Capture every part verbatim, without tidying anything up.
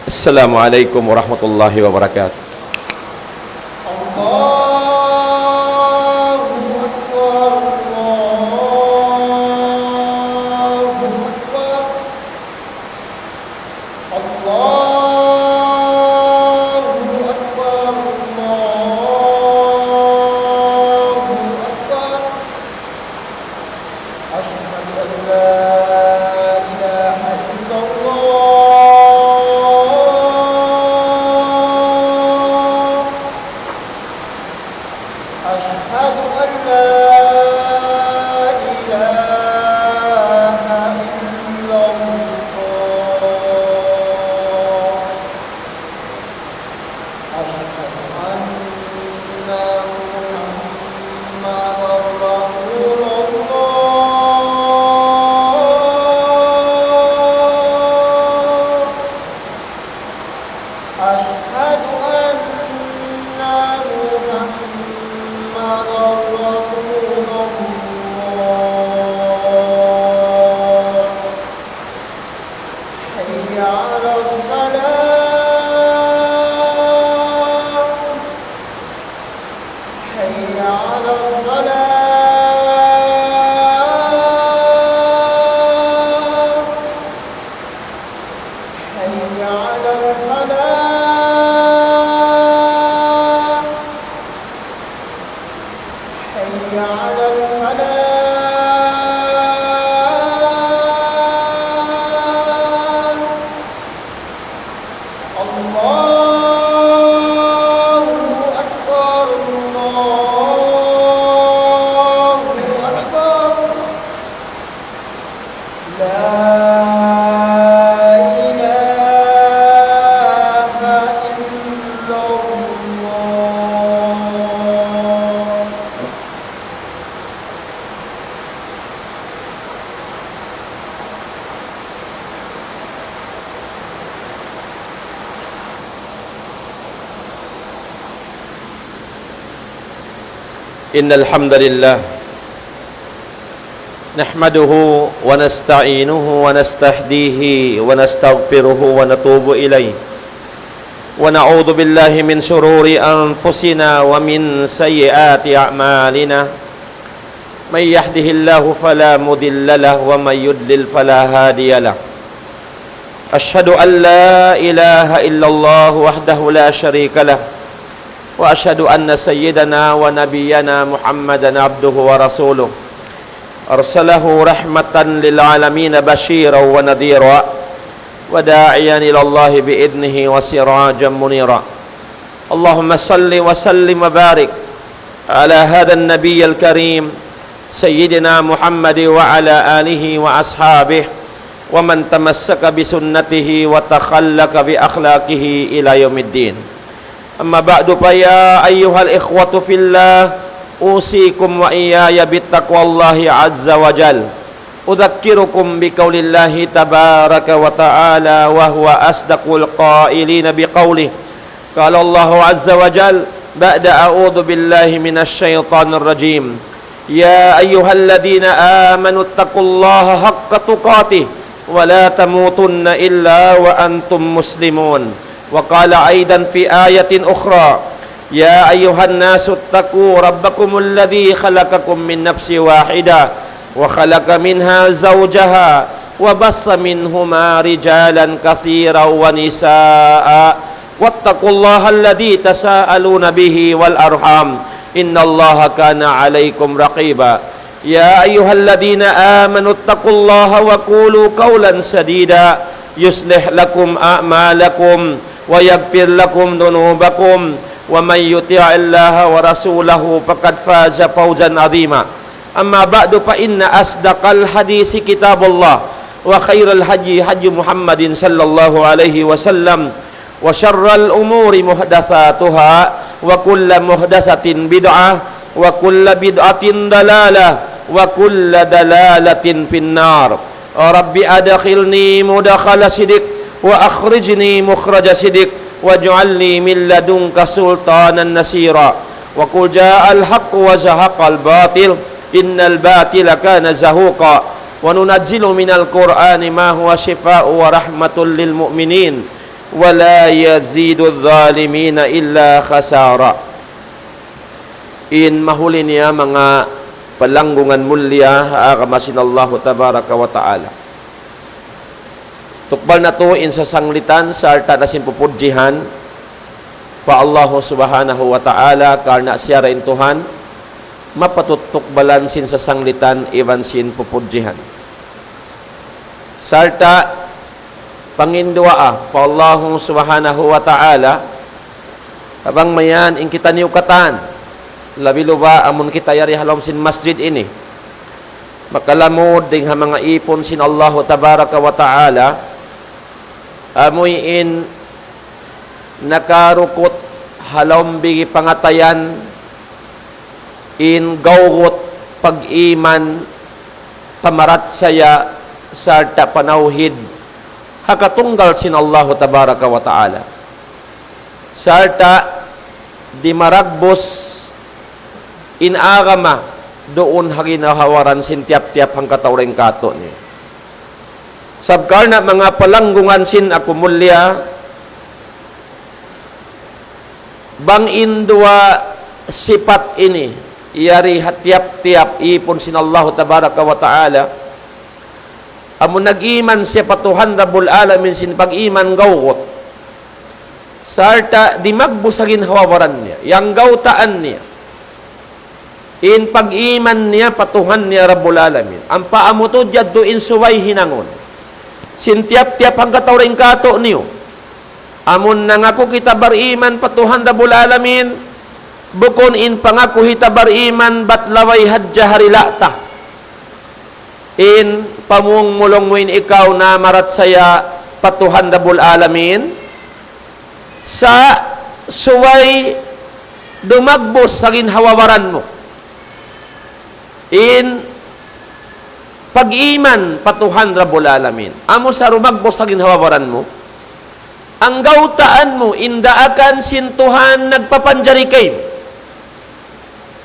السلام عليكم ورحمة الله وبركاته. الله أكبر، الله أكبر، الله أكبر، الله أكبر. أشهد أن لا إله إلا الله. أشهد أن لا إله إلا الله. أشهد أن محمدا رسول الله. أشهد أن محمدا رسول الله. حي على الصلاة. حي على الصلاة. حي على الفلاح. حي على الفلاح. الله أكبر، الله أكبر. لا إله إلا الله. إن الحمد لله نحمده ونستعينه ونستهديه ونستغفره ونتوب إليه، ونعوذ بالله من شرور أنفسنا ومن سيئات أعمالنا. من يهده الله فلا مضل له ومن يضلل فلا هادي له. أشهد أن لا إله إلا الله وحده لا شريك له، وأشهد أن سيدنا ونبينا محمدا عبده ورسوله، أرسله رحمة للعالمين بشيرا ونذيرا، وداعيا إلى الله بإذنه وسراجا منيرا. اللهم صل وسلم وبارك على هذا النبي الكريم سيدنا محمد وعلى آله وأصحابه ومن تمسك بسنته وتخلق بأخلاقه إلى يوم الدين. أما بعد، فيا أيها الإخوة في الله، أوصيكم وإياي بتقوى الله عز وجل. أذكركم بقول الله تبارك وتعالى وهو أصدق القائلين بقوله، قال الله عز وجل بعد أعوذ بالله من الشيطان الرجيم، يا أيها الذين آمنوا اتقوا الله حق تقاته ولا تموتن إلا وأنتم مسلمون. وقال أيضا في آية أخرى، يا أيها الناس اتقوا ربكم الذي خلقكم من نفس واحدة وخلق منها زوجها وبث منهما رجالا كثيرا ونساء واتقوا الله الذي تساءلون به والأرحام إن الله كان عليكم رقيبا. يا أيها الذين آمنوا اتقوا الله وقولوا قولا سديدا يصلح لكم أعمالكم ويغفر لكم ذنوبكم ومن يطع الله ورسوله فقد فاز فوزا عظيما. أما بعد، فإن أصدق الحديث كتاب الله، وخير الهدي هدي محمد صلى الله عليه وسلم، وشر الأمور محدثاتها، وكل محدثة بدعة، وكل بدعة ضلالة، وكل ضلالة في النار. رب أدخلني مدخل صدق، وأخرجني مخرج صدق، واجعل لي من لدنك سلطانا نصيرا. وقل جاء الحق وزهق الباطل، إن الباطل كان زهوقا. وننزل من القرآن ما هو شفاء ورحمة للمؤمنين. ولا يزيد الظالمين إلا خسارا. In mahuli niya manga palanggungan mulia ha agama sin Allahu Tabaraka wa Ta'ala. Tukbal natu' in sasanglitan sarta' na sin pupudjihan pa Allahu Subhanahu wa Ta'ala, karna' siya ra in Tuhan mapatut tukbalan sin sasanglitan iban sin pupudjihan. Sarta' panginduwaa pa Allahu Subhanahu wa Ta'ala, bang mayan in kitaniyu katan, labi-labi amun kita yari ha lawm sin masjid ini, makalamud dayn ha manga īpun sin Allahu Tabaraka wa Ta'ala, amuin nakarukut ha lawm bigi pangatayan in gawgut pag-iman, pamarachaya, sarta' panawhid ha katunggal sin Allahu Tabaraka wa Ta'ala. Sarta' di' maragbus in agama duun ha ginhawa-baran sin tiyap-tiyap hangkatau dayn kātu'niyu. Sabab karna' manga palanggungan sin aku mulia, bang in duwa sipat ini yari ha tiyap-tiyap īpun sin Allahu Tabaraka wa Ta'ala, amun nag-iman siya pa Tuhan Rabbul Alamin sin pag-iman gawgut, sarta' di' magbus ha ginhawa-baran niya, iyanggawtaan niya in pag-iman niya pa Tuhan niya Rabbul Alamin. Ampa amu tuud yadtu in subay hinangun sin tiyap-tiyap hangkatau dayn kātu'niyu. Amun nangaku kita bariman pa Tuhan Rabbul Alamin, bukun in pangaku kita bariman bat laway hadja ha dila' ta. In pamung mu laung mu in ikaw namarachaya pa Tuhan Rabbul Alamin, sa' subay dumagbus ha ginhawa-baran mu in pag-iman pa Tuhan Rabbul Alamin. Amu sa' dumagbus ha ginhawa-baran mu, anggawtaan mu in daakan sin Tuhan nagpapanjari kaymu.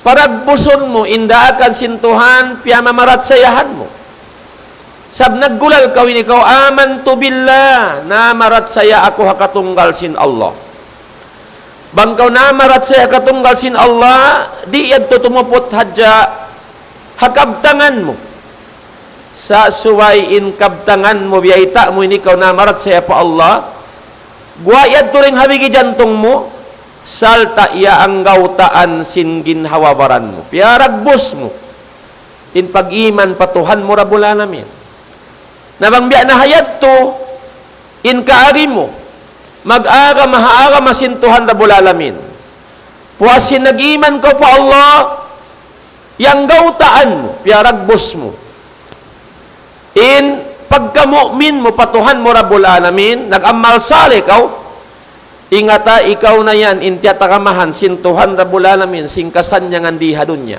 Paragbusun mu in daakan sin Tuhan piyamamarachayahan mu. Sabab naggulal kaw ini kaw, "Amantu billah, namarachaya aku ha katunggal sin Allah." Bang kaw namarachaya ha katunggal sin Allah, di' yadtu tumuput hadja ha kabtangan mu. Sa' subay in kabtangan mu, biyayta' mu ini kaw namarachaya pa Allah, guwa' yadtu dayn ha bigi jantung mu, sarta' iyaanggawtaan sin ginhawa-baran mu. Piyaragbus mu in pag-iman pa Tuhan mu Rabbul Alamin. Na bang biya' na ha yadtu in kaagi mu, mag-agama ha agama sin Tuhan Rabbul Alamin. Puas sin nag-iman kaw pa Allah, iyanggawtaan mu, piyaragbus mu in pagkamu'min mu pa Tuhan mu Rabbul Alamin, nag-amal salih kaw, ingata ikaw na yan in tiyatagamahan sin Tuhan Rabbul Alamin sin kasannyangan di ha dunya.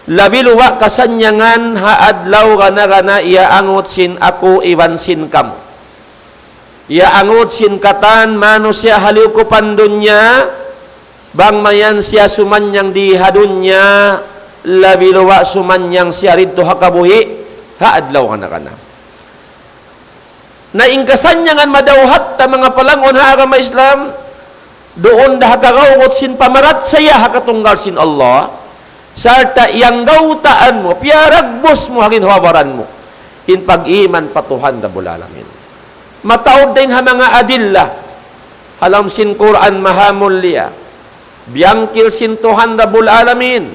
Labi-labi kasannyangan ha adlaw gana-gana iyaangut sin aku iban sin kamu. Iyaangut sin katan manusiya' ha liyukupan dunya, bang mayan siya sumannyang di ha dunya, labi-labi sumannyang siya didtu ha kabuhi' ha adlaw gana-gana. Na in kasannyangan madawhat ta manga palanggun ha agama Islam, duun da ha kagawgut sin pamarachaya ha katunggal sin Allah, sarta' iyanggawtaan mu, piyaragbus mu ha ginhawa-baran mu in pag-iman pa Tuhan Rabbul Alamin. Mataud dayn ha manga adilla ha lawm sin Qur'an Mahamulliya, biyangkil sin Tuhan Rabbul Alamin,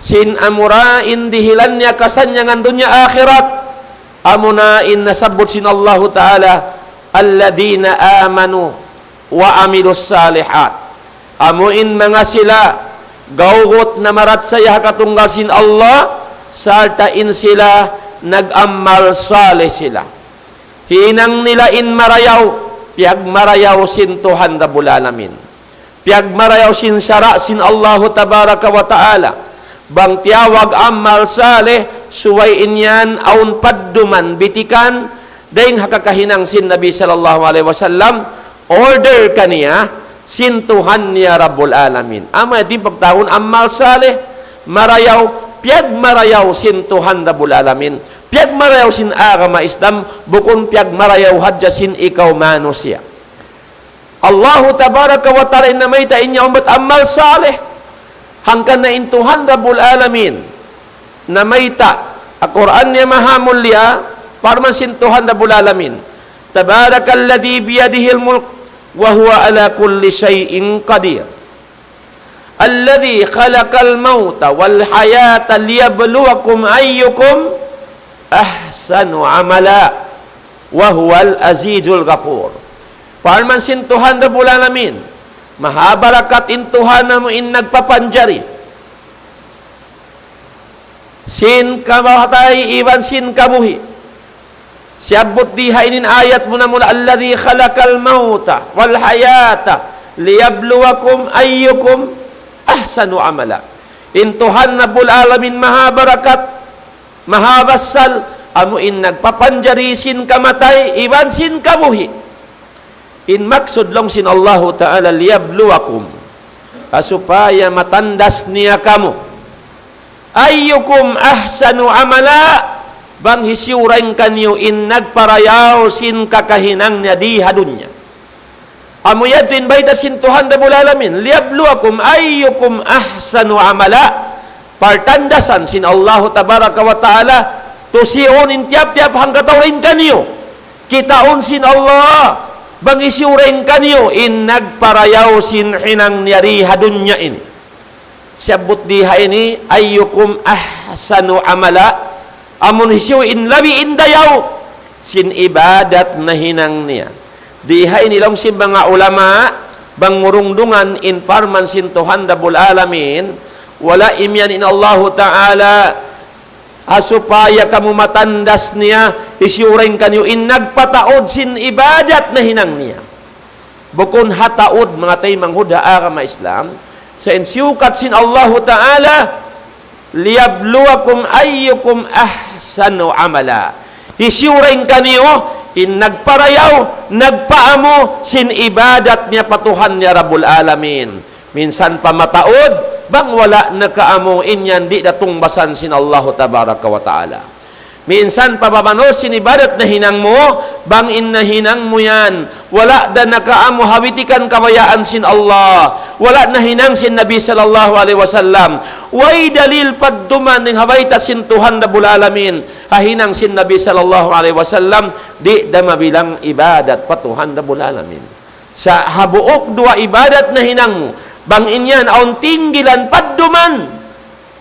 sin amura in dihilan niya kasannyangan dunya akhirat, amuna in nasabbut sin Allahu Ta'ala, "Alladhina amanu wa amilus salihat." Amu in manga sila gawgut namarachaya ha katunggal sin Allah, sarta' in sila nag-amal salih sila. Hinang nila in marayaw, piyagmarayaw sin Tuhan Rabbul Alamin. Piyagmarayaw sin sara' sin Allahu Tabaraka wa Ta'ala. Bang tiyawag amal salih, subay in yan awn padduman bitikan, dayn ha kakahinang sin Nabi sallallahu alayhi wasallam, order kaniya sin Tuhan niya Rabbul Alamin. Amu yan in pagtawagun amal salih, marayaw, piyagmarayaw sin Tuhan Rabbul Alamin. Piyagmarayaw sin agama Islam, bukun piyagmarayaw hadja sin ikaw manusiya'. Allahu tabaraka wa ta'ala in namayta' in yaun bat amal salih. Hangkan na in Tuhan Rabbul Alamin namayta', ha Qur'an niya maha mulia, parman sin Tuhan Rabbul Alamin, تبارك الذي بيده الملك وهو على كل شيء قدير. الذي خلق الموت والحياة ليبلوكم أيكم أحسن عملا وهو العزيز الغفور. Parman sin Tuhan Rabbul Alamin, maha barakat in Tuhan amu in nagpapanjari sin kamatay iban sin kabuhi'. Siyabbut di ha ini in ayat muna-muna, الذي خلق الموت والحياة ليبلوكم أيكم أحسن عملا. In Tuhan Rabbul Alamin maha barakat, maha basal, amu in nagpapanjari sin kamatay iban sin kabuhi'. In maksud laung sin Allahu Ta'ala, ليبلوكم, ha supaya matandas niya kamu. أيكم أحسن عملا, bang hisiyu dayn kaniyu in nagparayaw sin kakahinang niya di ha dunya. Amu yadtu in bayta' sin Tuhan Rabbul Alamin, ليبلوكم أيكم أحسن عملا. Partandasan sin Allahu tabaraka wa ta'ala, tusiun in tiyap-tiyap hangkatau dayn kaniyu. Kitaun sin Allah, bang hisiyu dayn kaniyu in nagparayaw sin hinang niya di ha dunya ini. Siyabbut di ha ini, أيكم أحسن عملا, amun hisiyu in labi in dayaw sin ibadat nahinang niya. Di ha ini laung sin manga ulama, bang murungdungan in parman sin Tuhan Rabbul Alamin, wala' imiyan in Allahu Ta'ala, ha supaya kamu matandas niya, hisiyu dayn kaniyu in nagpataud sin ibadat nahinang niya. Bukun ha taud, manga taymanghud ha agama Islam, sa' in siyukat sin Allahu Ta'ala, ليبلوكم أيكم أحسن عملا. Hisiyu dayn kaniyu in nagparayaw, nagpaamu sin ibadat niya pa Tuhan niya Rabbul Alamin. Minsan pa mataud, bang wala' nakaamu, in yan di' da tungbasan sin Allahu tabaraka wa ta'ala. Minsan pa mabanus sin ibadat nahinang mu, bang in nahinang mu yan wala' da nakaamu ha witikan kabayaan sin Allah, wala' nahinang sin Nabi sallallahu alayhi wasallam, way dalil padduman dayn ha bayta' sin Tuhan Rabbul Alamin, ha hinang sin Nabi sallallahu alayhi wasallam, di' da mabilang ibadat pa Tuhan Rabbul Alamin. Sa' ha buuk duwa ibadat nahinang mu, bang in yan awn tinggilan padduman,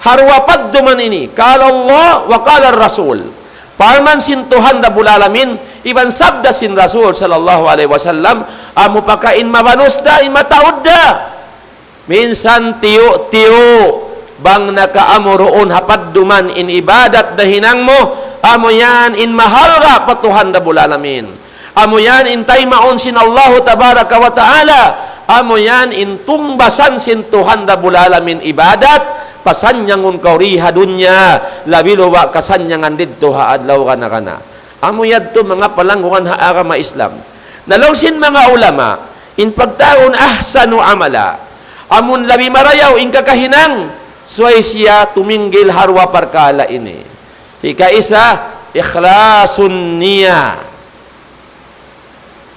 ha duwa padduman ini, قال الله وقال الرسول. Parman sin Tuhan Rabbul Alamin, iban sabda sin Rasul sallallahu alayhi wasallam, amu pakain mabanus da, in mataud da. Minsan tiyu'-tiyu', bang nakaamu duun ha padduman in ibadat nahinang mu, amu yan in mahalga' pa Tuhan Rabbul Alamin. Amu yan in taymaun sin Allahu tabaraka wa ta'ala. Amu yan in tungbasan sin Tuhan Rabbul Alamin ibadat, pasannyangun kaw di ha dunya, labi luba' kasannyangan didtu ha adlaw kana-kana. Amu yadtu manga palanggungan ha agama Islam. Na laung sin manga ulama, in pagtawagun ahsanu amala, amun labi marayaw in kakahinang, subay siya tuminggil ha duwa parkala' ini. Hikaisa, ikhlasun niyya.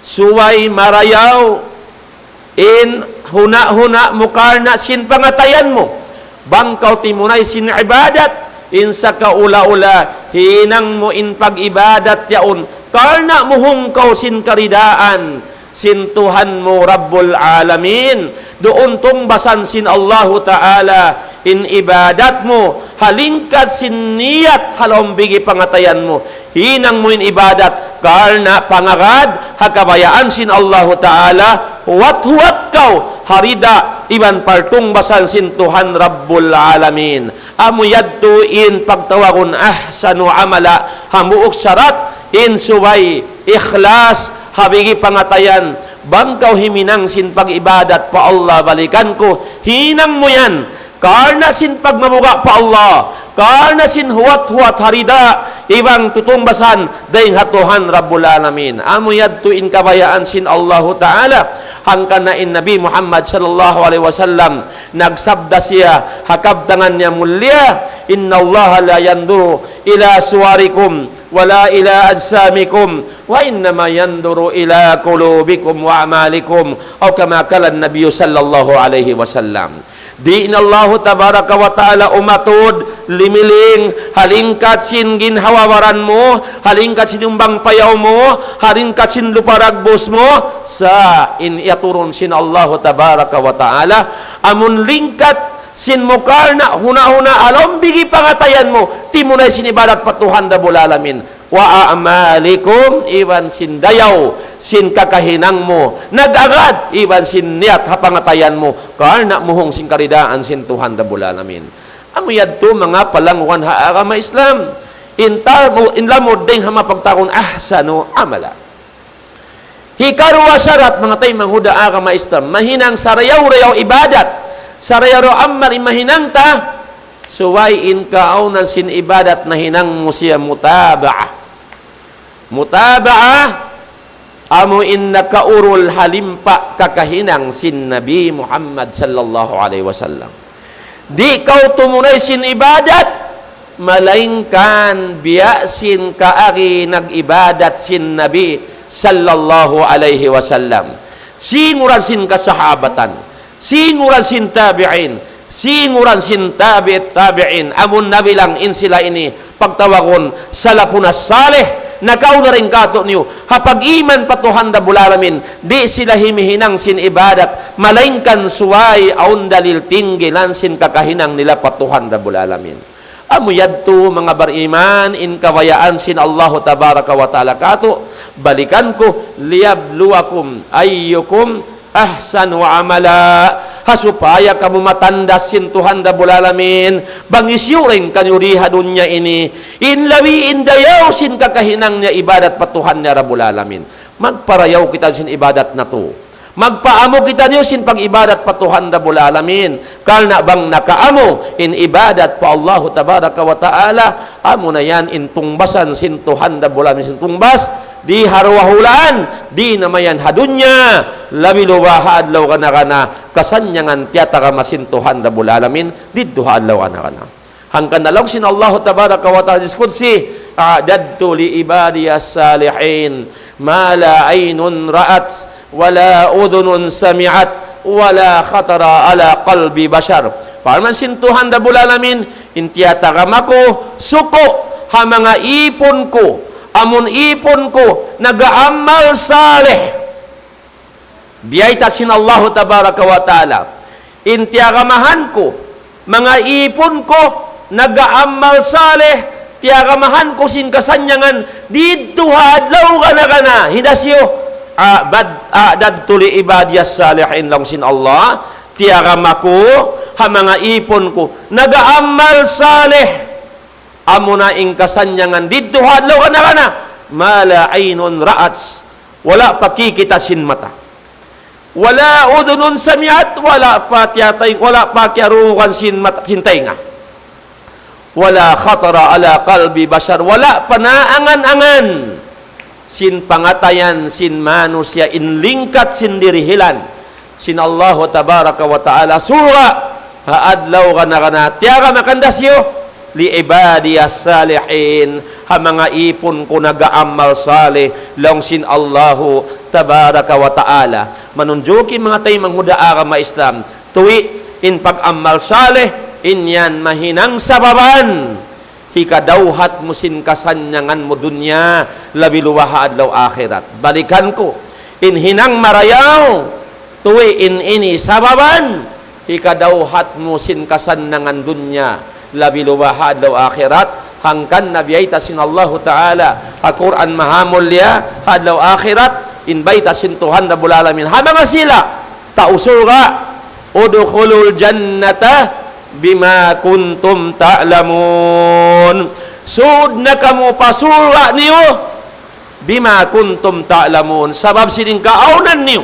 Subay marayaw in huna'-huna' mu karna' sin pangatayan mu. Bang kaw timunay sin ibadat, in sakaula-ula, hinang mu in pag-ibadat yaun, karna' muhung kaw sin karidaan sin Tuhan mu Rabbul Alamin. Duun tungbasan sin Allahu Ta'ala in ibadat mu, ha lingkat sin niyat ha lawm bigi pangatayan mu. Hinang mu in ibadat karna' pangagad ha kabayaan sin Allahu Ta'ala, huwat-huwat kaw ha rida iban partungbasan sin Tuhan Rabbul Alamin. Amu yadtu in pagtawagun ahsanu amala, hambuuk sarat in subay ikhlas ha bigi pangatayan, bang kaw himinang sin pag-ibadat pa Allah balikan ku, hinang mu yan karna' sin pagmabuga' pa Allah, karna' sin huwat-huwat ha rida, iban tutungbasan dayn ha Tuhan Rabbul Alamin. Amu yadtu in kabayaan sin Allahu Ta'ala, hangkan na in Nabi Muhammad sallallahu alayhi wasallam, nagsabda siya ha kabtangan niya mulia, إن الله لا ينظر إلى صوركم ولا إلى أجسامكم وإنما ينظر إلى قلوبكم وأعمالكم أو كما قال النبي صلى الله عليه وسلم. Di' in Allahu tabaraka wa ta'ala umatud, limiling, ha lingkat sin ginhawa-baran mu, ha lingkat sin umbang payaw mu, ha lingkat sin lupa dagbus mu, sa' in iyaturun sin Allahu tabaraka wa ta'ala, amun lingkat sin mu karna' huna-huna ha lawm bigi pangatayan mu, timunay sin ibadat pa Tuhan Rabbul Alamin. وأعمالكم, iban sin dayaw, sin kakahinang mu, nag-agad, iban sin niyat ha pangatayan mu, karna' muhung sin karidaan sin Tuhan Rabbul Alamin. Amu yadtu manga palangwan ha agama Islam. In ta-, in lamud dayn ha mapagtawagun ahsanu amala. Hikaruwa sarat, manga taymanghud ha agama Islam, mahinang sarayaw-rayaw ibadat, sarayaw-rayaw amal in mahinang ta, subay in kaawnan sin ibadat nahinang mu siya mutaba'ah. Mutaba'ah, amu in nakaurul ha limpa kakahinang sin Nabi Muhammad sallallahu alayhi wasallam. Di' kaw tumunay sin ibadat, malaingkan biya' sin kaagi nag-ibadat sin Nabi sallallahu alayhi wasallam. Singuran sin kasahabatan, singuran sin tabi'in, singuran sin tabi'it tabi'in, amun nabilang in sila ini pagtawagun salafun salih, nakauna dayn kātu'niyu, ha pag-iman pa Tuhan Rabbul Alamin, di' sila himihinang sin ibadat, malaingkan subay awn dalil tinggilan sin kakahinang nila pa Tuhan Rabbul Alamin. Amu yadtu manga bariman in kabayaan sin Allahu tabaraka wa ta'ala kātu', balikan ku, ليبلوكم أيكم أحسن عملا. Ha supaya kamu matandas sin Tuhan Rabbul Alamin, bang hisiyu dayn kaniyu di ha dunya ini in labi in dayaw sin kakahinang niya ibadat pa Tuhan niya Rabbul Alamin. Magparayaw kita sin ibadat natu'. Magpaamu kitaniyu sin pag-ibadat pa Tuhan Rabbul Alamin. Karna' bang nakaamu in ibadat pa Allahu tabaraka wa ta'ala, amu na yan in tungbasan sin Tuhan Rabbul Alamin sin tungbas, di' ha duwa hulaan, di' na mayan ha dunya, labi luba ha adlaw gana-gana, kasannyangan tiyatagama sin Tuhan Rabbul Alamin, didtu ha adlaw gana-gana. Hangkan na laung sin Allahu tabaraka wa ta'ala hadis qudsi, أعددت لعبادي الصالحين ما لا عين رأت ولا أذن سمعت ولا خطر على قلب بشر. Parman sin Tuhan Rabbul Alamin, in tiyatagama ku suku' ha manga ipun ku, amun ipun ku nag-aamal salih. Biyayta' sin Allahu tabaraka wa ta'ala. In tiyagamahan ku, manga ipun ku, nag-aamal salih, tiyagamahan ku sin kasannyangan, didtu ha adlaw gana-gana, hinda siyu, أعددت لعبادي الصالحين, laung sin Allah, tiyagama ku, ha manga ipun ku, nag-aamal salih. Amuna in kasannyangan didtu ha adlaw gana-gana. ما لا عين رأت, wala' pa kikita' sin mata. ولا أذن سمعت, wala' pa tiyatay-, wala' pa kiyarungugan sin mata, sin taynga. ولا خطر على قلب بشر, wala' pa naangan-angan sin pangatayan sin manusiya' in lingkat sin dirihilan sin Allahu tabaraka wa ta'ala surga' ha adlaw gana-gana. Tiyagama kanda siyu, لعبادي الصالحين, ha manga ipun ku nag-aamal salih, laung sin Allahu tabaraka wa ta'ala. Manunjuki manga taymanghud ha agama Islam, tuwi' in pag-amal salih, in yan mahinang sababan hikadawhat mu sin kasannyangan mu dunya, labi luba ha adlaw akhirat. Balikan ku, in hinang marayaw, tuwi' in ini sababan hikadawhat mu sin kasannyangan dunya, labi luba ha adlaw akhirat. Hangkan na biyayta' sin Allahu Ta'ala ha Qur'an Mahamulliya, ha adlaw akhirat, in bayta' sin Tuhan Rabbul Alamin ha manga sila tau surga', ادخلوا الجنة بما كنتم تعملون. Sūd na kamu pa surga' niyu, بما كنتم تعملون, sabab sin in kaawnan niyu.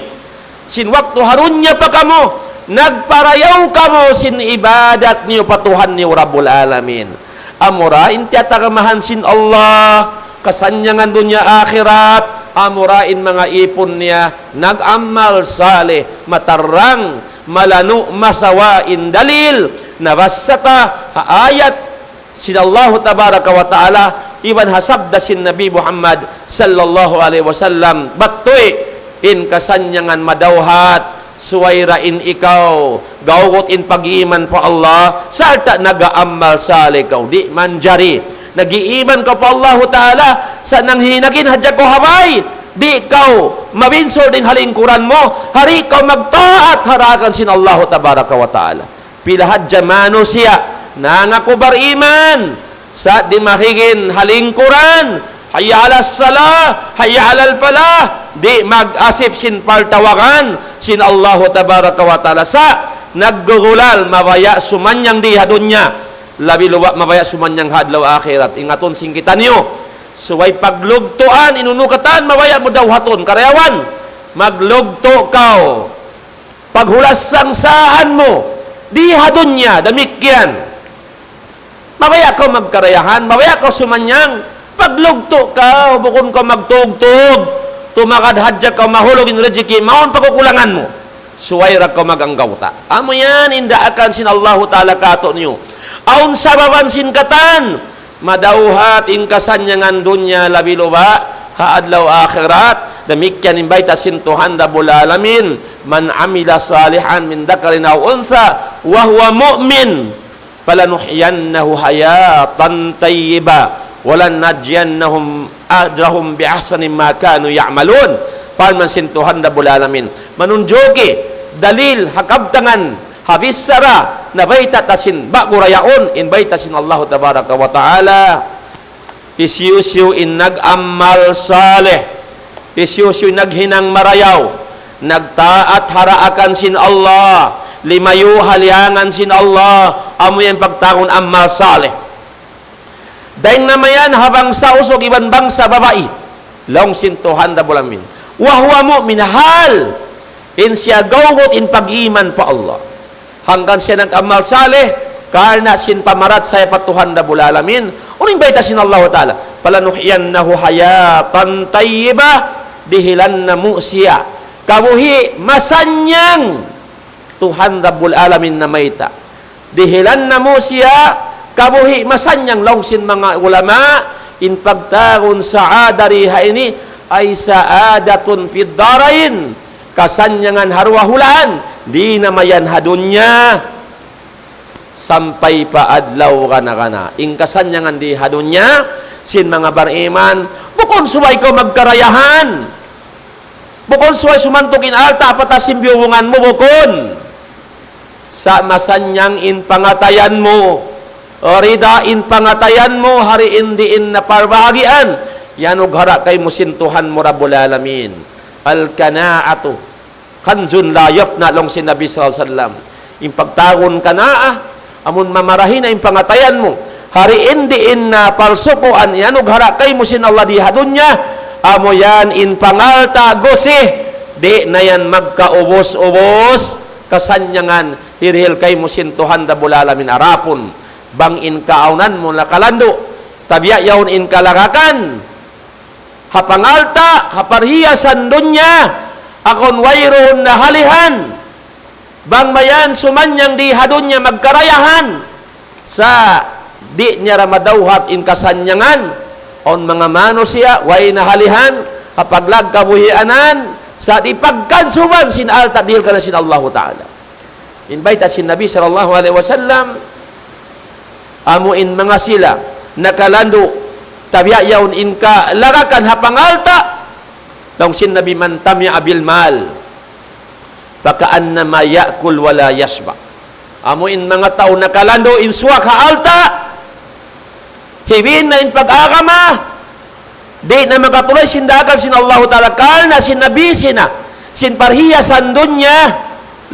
Sin waktu ha dunya pa kamu, nagparayaw kamu sin ibadat niyu pa Tuhan niyu Rabbul Alamin. Amura in tiyatagamahan sin Allah, kasannyangan dunya akhirat, amura in manga ipun niya, nag-amal salih, matarrang, malanu', masawa in dalil, nabassa ta ha ayat sin Allahu tabaraka wa ta'ala, Iban ha sabda sin Nabi Muhammad sallallahu alayhi wasallam, bat tuwi in kasannyangan madawhat, subay da in ikaw gawgut in pag-iman pa Allah, sarta' nag-aamal salih kaw, di' manjari. Nag-iiman kaw pa Allahu Ta'ala, sa' nanghinang hadja kaw ha bay, di' kaw mabinsur dayn ha lingkuran mu, hari kaw magtaat ha daakan sin Allahu Tabaraka wa Ta'ala. Pila hadja manusiya' nangaku bariman, sa' di' mahigin ha lingkuran, hayya ala salah, hayya ala falah, di' mag-asip sin partawagan sin Allahu Tabaraka wa Ta'ala. Sa' naggugulal, mabaya' sumannang di ha dunya, labi luba' mabaya' sumannang ha adlaw akhirat. Ingatun sin kitaniyu, subay paglugtuan, in unu katan, mabaya' mu dawhatun, karayawan, maglugtu' kaw. Paghulas sangsaan mu di ha dunya, damikkiyan. Mabaya' kaw magkarayahan, mabaya' kaw sumannang, paglugtu' kaw, bukun kaw magtugtug, tumagad hadja kaw mahulug in rijiki', mawn pa kakulangan mu. Subay da kaw mag-anggawta'. Amu yan in daakan sin Allahu Ta'ala kātu'niyu. Awn sababan sin katan, madawhat in kasannyangan dunya labi luba' ha adlaw akhirat. Damikkiyan in bayta' sin Tuhan Rabbul Alamin, من عمل صالحا من ذكر أو أنثى وهو مؤمن فلنحيينه حياة طيبة ولنجزينهم أجرهم بأحسن ما كانوا يعملون. Parman sin Tuhan Rabbul Alamin, manunjuki dalil ha kabtangan ha bichara nabayta' ta sin ba'gu ra yaun, in bayta' sin Allahu Tabaraka wa Ta'ala. Hisiyu-siyu in nag-amal salih, hisiyu-siyu in naghinang marayaw, nagtaat ha daakan sin Allah, limayu' ha liyangan sin Allah, amu yan pagtawagun amal salih. Dayn na mayan ha bangsa usug iban bangsa babai, laung sin Tuhan Rabbul Alamin. وهو مؤمن, hal in siya gawgut in pag-iman pa Allah. Hangkan siya nag-amal salih, karna' sin pamarachaya pa Tuhan Rabbul Alamin, unu in bayta' sin Allahu Ta'ala, فلنحيينه حياة طيبة, dihilan namu' siya kabuhi' masannang. Tuhan Rabbul Alamin namayta'. Dihilan namu' siya kabuhi' masannang, laung sin manga ulama, in pagtawagun saada di ha ini, ay سعادة في الدارين, kasannangan ha duwa hulaan, di' na mayan ha dunya sampay pa adlaw gana-gana. In kasannangan di ha dunya, sin manga bariman, bukun subay kaw magkarayahan. Bukun subay sumantuk in alta' pa taas sin biyubungan mu, bukun. Sa' masannang in pangatayan mu, rida in pangatayan mu, ha diin-diin na parbahagian, iyanughara kaymu sin Tuhan mu Rabbul Alamin. القناعة كنز لا يفنى, laung sin Nabi sallallahu alayhi wasallam. In pagtawagun qanaah, amun mamarahi na in pangatayan mu, ha diin-diin na parsukuan iyanughara kaymu sin Allah di ha dunya, amu yan in pangalta' gusih, di' na yan magkaubus-ubus kasannangan hirihil kaymu sin Tuhan Rabbul Alamin. Arapun, bang in kaawnan mu nakalandu', tabiya' yaun in kalagakan, ha pangalta', ha parhiyasan dunya, awn wayruun na halihan. Bang mayan sumannang di ha dunya magkarayahan, sa' di' niya ra madawhat in kasannangan, awn manga manusiya', way na halihan, ha paglagga' kabuhianan, sa' di' pagkansuban sin alta' dihil kaniya sin Allahu Ta'ala. In bayta' sin Nabi sallallahu alayhi wasallam, amu in manga sila nakalandu', tabiya' yaun in kalagakan ha pangalta', laung sin Nabi, من طمع بالمال فكأنما يأكل ولا يشبع. Amu in manga tau nakalandu' in suwak ha alta', hibin na in pag-agama, di' na makatulay sin daakan sin Allahu Ta'ala, karna' sin Nabi sina, sin parhiyasan dunya,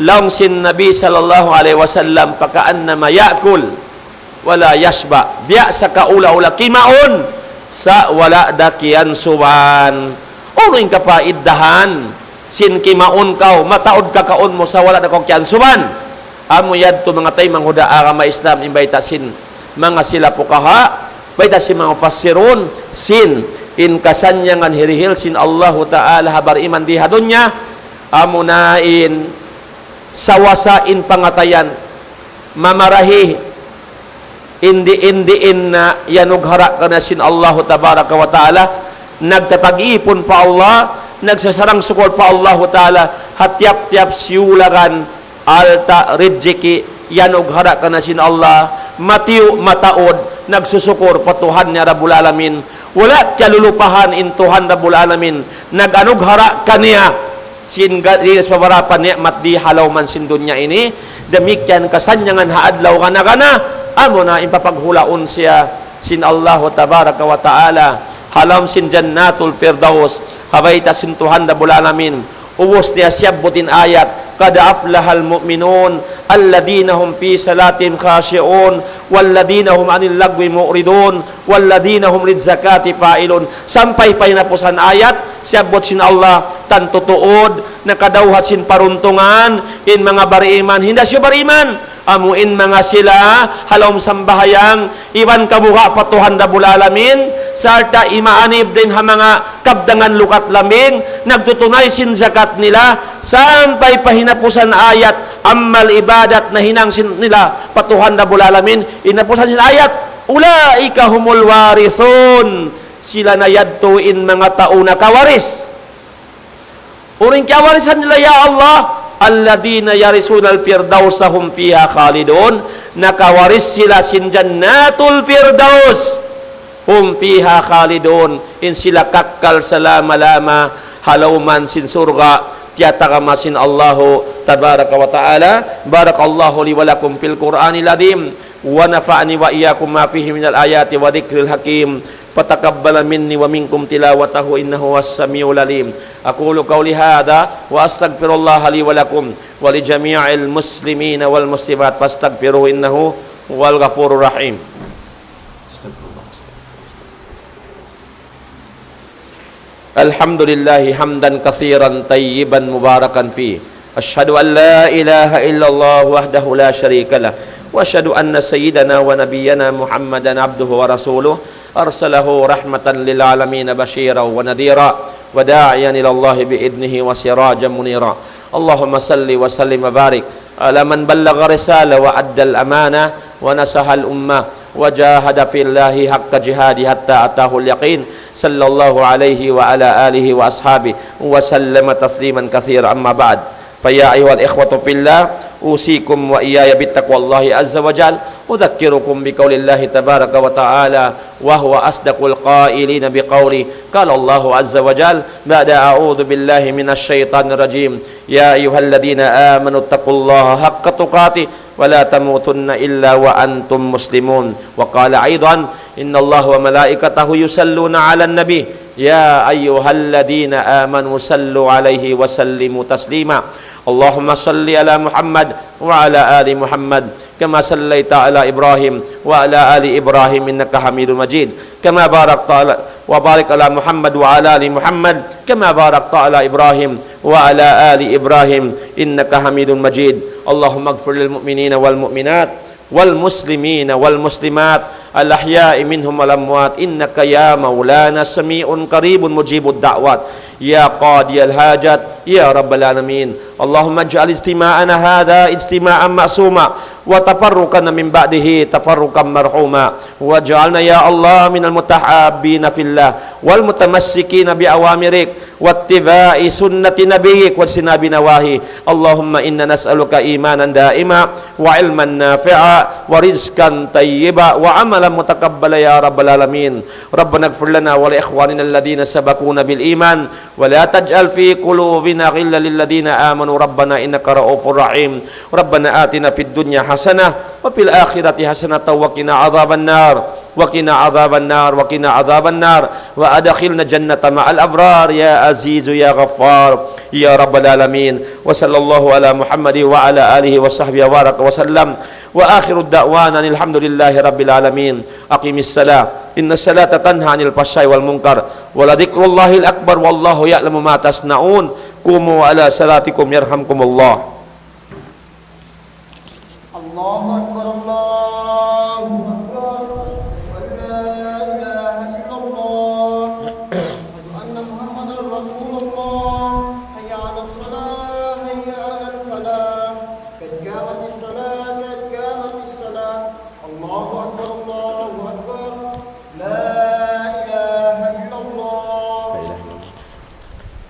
laung sin Nabi sallallahu alayhi wasallam, فكأنما يأكل ولا يشبع. Biya' sakaula-ula kimaun, sa' wala' da kiyansuban. Unu in kapaiddahan sin kimaun kaw, mataud kakaun mu sa' wala' da kaw kiyansuban? Amu yadtu manga taymanghud ha agama Islam, in bayta' sin manga sila fuqaha, bayta' sin manga mufassirun, sin in kasannangan hirihil sin Allahu Ta'ala ha bariman di ha dunya, amuna in sawasa in pangatayan, mamarahi, Indi-indiin na iyanughara' kaniya sin Allahu Tabaraka wa Ta'ala, nagtatag-ipun pa Allah, nagsasarang-sukul pa Allahu Ta'ala, ha tiyap-tiyap siyulagan, alta', rijiki', iyanughara' kaniya sin Allah, matiyu', mataud, nagsusukur pa Tuhan niya Rabbul Alamin. Wala' kiyalulupahan in Tuhan Rabbul Alamin, nag-anughara' kaniya sin ga-, di' sabara pa ni'mat di ha lawm sin dunya ini, damikkiyan kasannyangan ha adlaw kana-kana, amuna in papaghulaun siya sin Allahu Tabaraka wa Ta'ala, ha lawm sin Jannatul Firdaus, ha bayta' sin Tuhan Rabbul Alamin. Ubus niya siyabbut in ayat, قد أفلح المؤمنون الذين هم في صلاتهم خاشعون والذين هم عن اللغو معرضون والذين هم للزكاة فاعلون. Sampay pa hinapusan ayat, siyabbut sin Allah, tantu tuud, nakadawhat sin paruntungan, in manga bariman, hinda siya bariman. Amu in manga sila, ha lawm sambahayang, iban kabuga' pa Tuhan Rabbul Alamin, sarta' imaanib dayn ha manga kabtangan lukat lambing, nagtutunay sin zakat nila, sampay pa hinapusan ayat, amal ibadat nahinang sin nila pa Tuhan Rabbul Alamin, hinapusan sin ayat, أولئك هم الوارثون. Sila na yadtu in manga tau nakawaris. Unu in kiyawarisan nila, ya Allah? الذين يرثون الفردوس هم فيها خالدون. Nakawaris sila sin Jannatul Firdaus. هم فيها خالدون. In sila kakkal salama-lama ha lawm sin surga' tiyatagama sin Allahu Tabaraka wa Ta'ala. بارك الله لي ولكم في القرآن العظيم ونفعني وإياكم ما فيه من الآيات والذكر الحكيم. فتقبل مني ومنكم تلاوته إنه هو السميع العليم. أقول قولي هذا وأستغفر الله لي ولكم ولجميع المسلمين والمسلمات فاستغفروه إنه هو الغفور الرحيم. الحمد لله حمدا كثيرا طيبا مباركا فيه. أشهد أن لا إله إلا الله وحده لا شريك له، وأشهد أن سيدنا ونبينا محمدا عبده ورسوله، أرسله رحمة للعالمين بشيرا ونذيرا، وداعيا إلى الله بإذنه وسراجا منيرا. اللهم صل وسلم وبارك على من بلغ الرسالة وأدى الأمانة ونصح الأمة وجاهد في الله حق جهاده حتى أتاه اليقين، صلى الله عليه وعلى آله وأصحابه وسلم تسليما كثيرا. أما بعد، فيا أيها الإخوة في الله، أوصيكم وإياي بتقوى الله عز وجل، أذكركم بقول الله تبارك وتعالى، وهو أصدق القائلين بقوله، قال الله عز وجل بعد أعوذ بالله من الشيطان الرجيم، يا أيها الذين آمنوا اتقوا الله حق تقاته ولا تموتن إلا وأنتم مسلمون. وقال أيضا، إن الله وملائكته يصلون على النبي، يا أيها الذين آمنوا صلوا عليه وسلموا تسليما. اللهم صل على محمد وعلى آل محمد كما صليت على إبراهيم وعلى آل إبراهيم إنك حميد مجيد. كما باركت على، وبارك على محمد وعلى آل محمد كما باركت على إبراهيم وعلى آل إبراهيم إنك حميد مجيد. اللهم اغفر للمؤمنين والمؤمنات والمسلمين والمسلمات الأحياء منهم والأموات إنك يا مولانا سميع قريب مجيب الدعوات يا قاضي الحاجات يا رب العالمين. اللهم اجعل اجتماعنا هذا اجتماعا معصوما وتفرقنا من بعده تفرقا مرحوما، واجعلنا يا الله من المتحابين في الله والمتمسكين بأوامرك واتباع سنة نبيك واجتناب نواهيه. اللهم إنا نسألك إيمانا دائما وعلما نافعا ورزقا طيبا وعملا متقبلا يا رب العالمين. ربنا اغفر لنا ولإخواننا الذين سبقونا بالإيمان ولا تجعل في قلوبنا غلا للذين آمنوا ربنا إنك رءوف رحيم. ربنا آتنا في الدنيا حسنة وفي الآخرة حسنة وقنا عذاب النار. وقنا عذاب النار، وقنا عذاب النار، وأدخلنا الجنة مع الأبرار يا عزيز يا غفار يا رب العالمين. وصلى الله على محمد وعلى آله وصحبه وبارك وسلم. وآخر دعوانا أن الحمد لله رب العالمين. أقم الصلاة إن الصلاة تنهى عن الفحشاء والمنكر ولذكر الله الأكبر والله يعلم ما تصنعون. قوموا إلى صلاتكم يرحمكم الله. الله أكبر، الله أكبر. أشهد أن لا إله إلا الله. أشهد أن محمدا رسول الله. حي على الصلاة، حي على الفلاح. قد قامت الصلاة، قد قامت الصلاة. الله أكبر.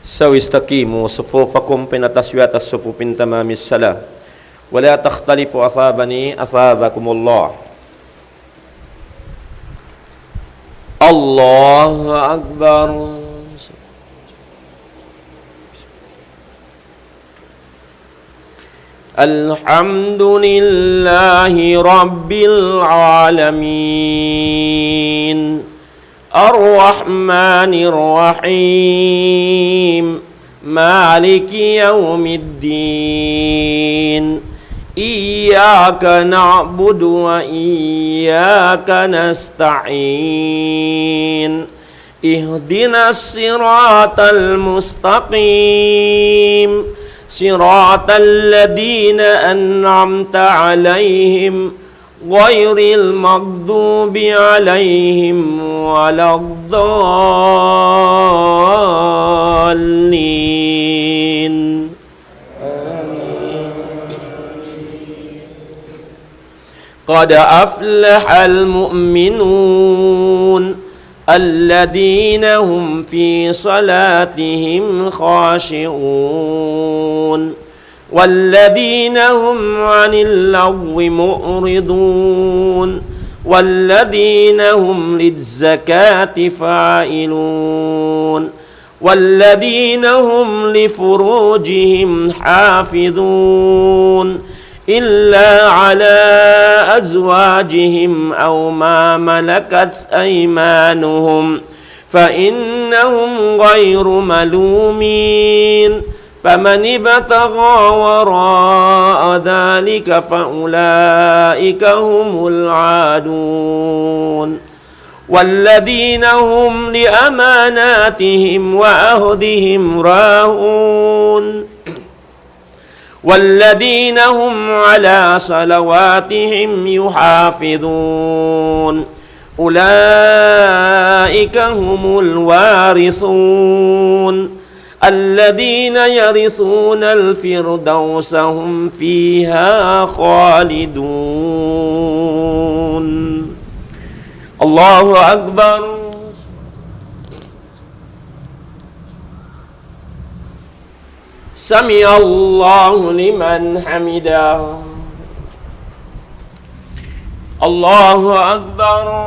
استووا استقيموا صفوفكم بين تسوية الصفوف من تمام الصلاة ولا تختلفوا أثابني أثابكم الله. الله أكبر. الحمد لله رب العالمين. الرحمن الرحيم. مالك يوم الدين. إياك نعبد وإياك نستعين. اهدنا الصراط المستقيم. صراط الذين أنعمت عليهم غير المغضوب عليهم ولا الضالين. قد أفلح المؤمنون الذين هم في صلاتهم خاشعون والذين هم عن اللغو معرضون والذين هم للزكاة فاعلون والذين هم لفروجهم حافظون إلا على أزواجهم أو ما ملكت أيمانهم فإنهم غير ملومين. فمن ابتغى وراء ذلك فأولئك هم العادون. والذين هم لأماناتهم وعهدهم راعون. والذين هم على صلواتهم يحافظون. أولئك هم الوارثون الذين يرثون الفردوس هم فيها خالدون. الله أكبر. سمع الله لمن حمده. الله أكبر.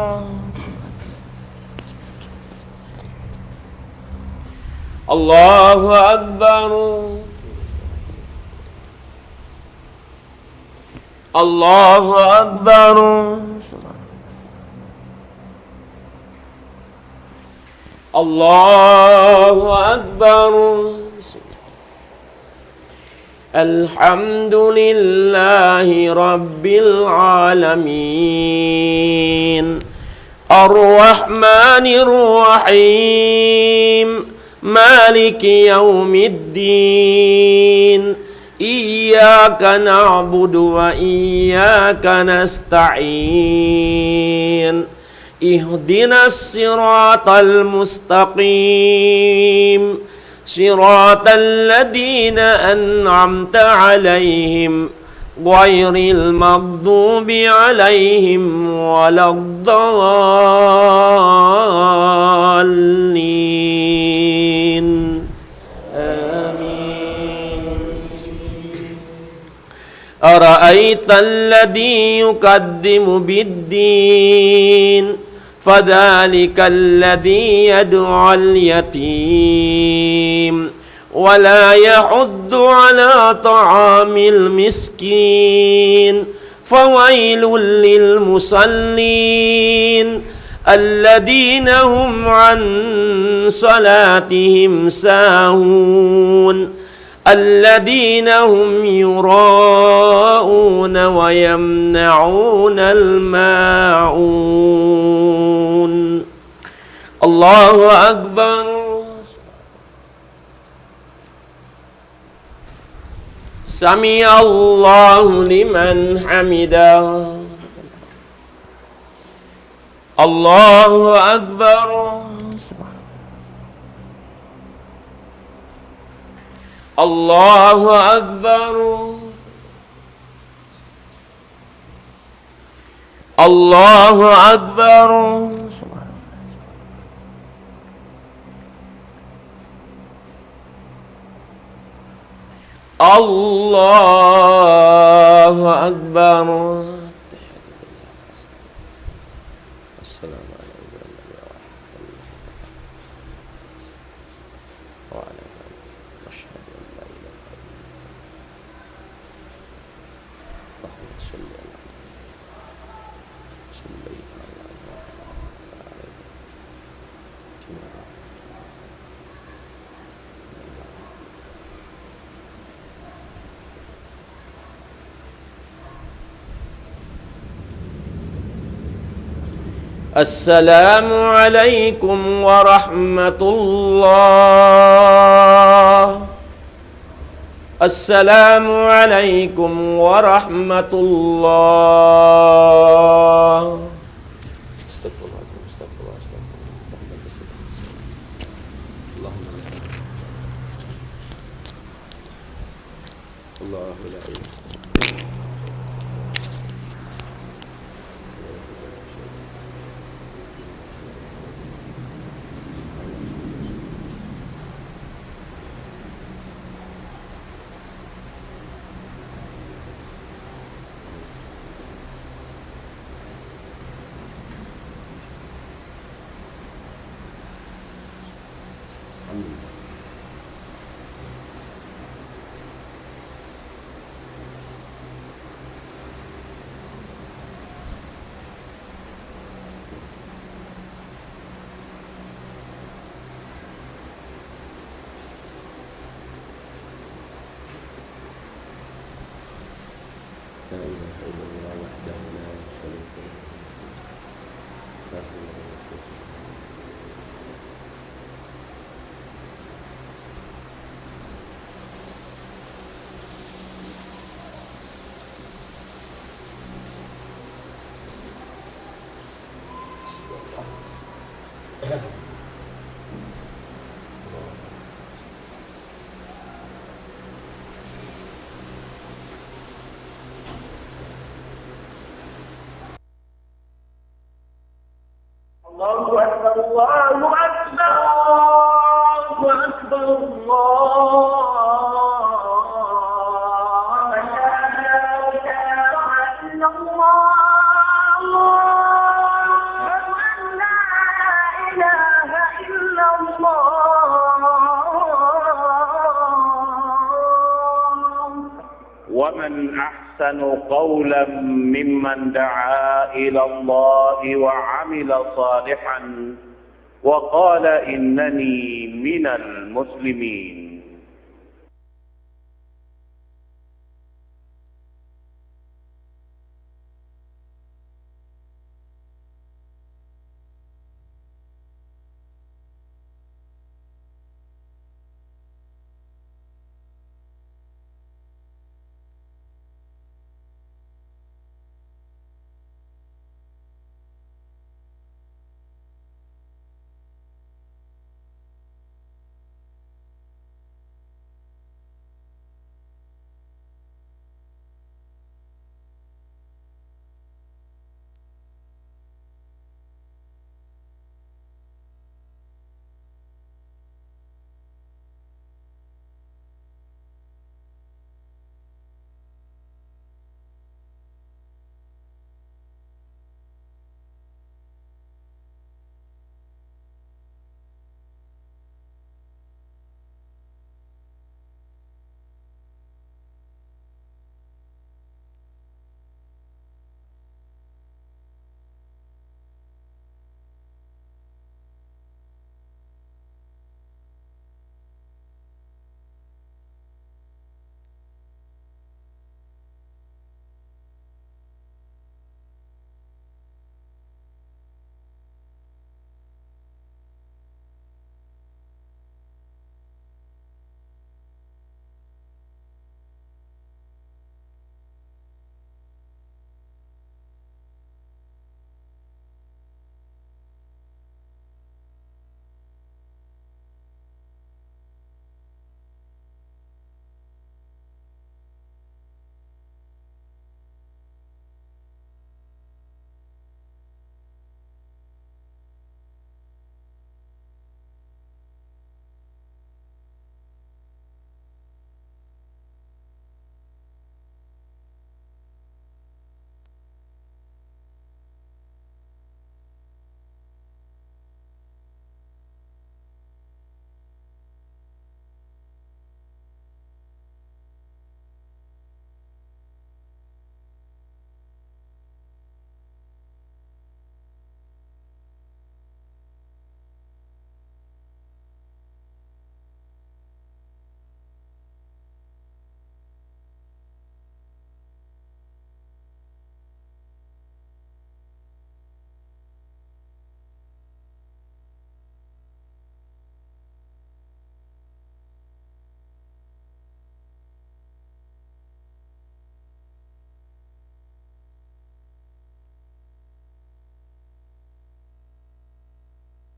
الله أكبر. الله أكبر. الله أكبر. الحمد لله رب العالمين. الرحمن الرحيم. مالك يوم الدين. إياك نعبد وإياك نستعين. اهدنا الصراط المستقيم. صراط الذين أنعمت عليهم غير المغضوب عليهم ولا الضالين. آمين. أرأيت الذي يكذب بالدين فذلك الذي يدع اليتيم ولا يحض على طعام المسكين فويل للمصلين الذين هم عن صلاتهم ساهون الذين هم يراءون ويمنعون الماعون. الله أكبر. سمع الله لمن حمده. الله أكبر. الله أكبر. الله أكبر. الله أكبر. السلام عليكم ورحمة الله وبركاته. وعلى آله وصحبه. أشهد أن لا إله إلا الله. اللهم صل على محمد. صليت على محمد وعلى آله. السلام عليكم ورحمة الله. السلام عليكم ورحمة الله. أستغفر الله العظيم، أستغفر الله، أستغفر الله. اللهم لك الحمد. الله لا إله إلا الله. الحمد لله. لا إله إلا الله وحده لا شريك له. له الملك. الله أكبر، الله أكبر، الله أكبر، الله. أشهد أن لا إله إلا الله. أشهد أن لا إله إلا الله. ومن أحسن قولا ممن دعا إلى الله وعمل صالحا وقال إنني من المسلمين.